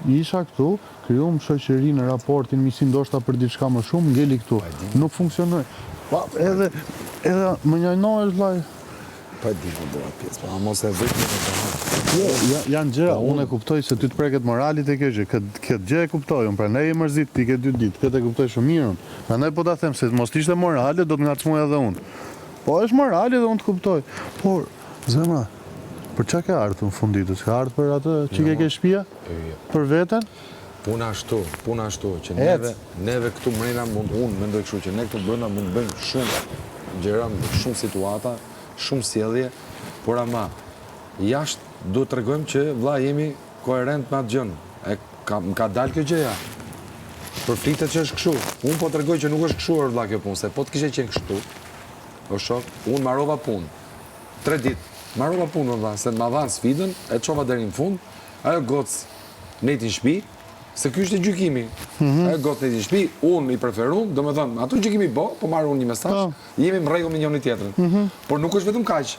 Isha këtu, krijuam shoqërinë, raportin, miqësinë ndoshta për diçka më shumë, ngeli këtu. Nuk funksionoi. Pa, edhe edhe më njajnohesh vllai. Po e di po do atë pjesë, po mos e vrit me të Jo, ja, janë gjëra, po unë e kuptoj se ty të preket morali te kjo gjë, këtë këtë gjë e kuptoj unë, prandaj je mërzit ti ke dy ditë, këtë e kuptoj shumë mirë unë. Prandaj po ta them se mos të ishte morale, do të ngacmoja edhe unë. Po është morali dhe unë të kuptoj. Por, zemra, për çka ke ardhur në fund ditës? Ke ardhur për atë që ke ke shtëpia? Jo, jo. Për veten? Puna ashtu, puna ashtu, që neve, neve këtu mrena mund, unë mendoj kështu që ne këtu brenda mund të bëjmë shumë gjëra, shumë situata, shumë sjellje, por ama jashtë duhet të tregojmë që vlla jemi koherent me atë gjënë. E ka, më ka dalë kjo gjëja. Përflitet që është kështu. Unë po tregoj që nuk është kështu or vlla kjo punë, se po të kishte qenë kështu, o shok, unë marova punë. Tre ditë, marova punë, vlla, se ma dhanë sfidën, e çova deri në fund, ajo gocë nejti në shtëpi, se ky ishte gjykimi. Mhm. Ajo gocë nejti në shtëpi, unë i preferum, domethënë, ato gjykimi bo, po marr unë një mesazh, po. jemi në rregull me njëri tjetrin. Mhm. Por nuk është vetëm kaq.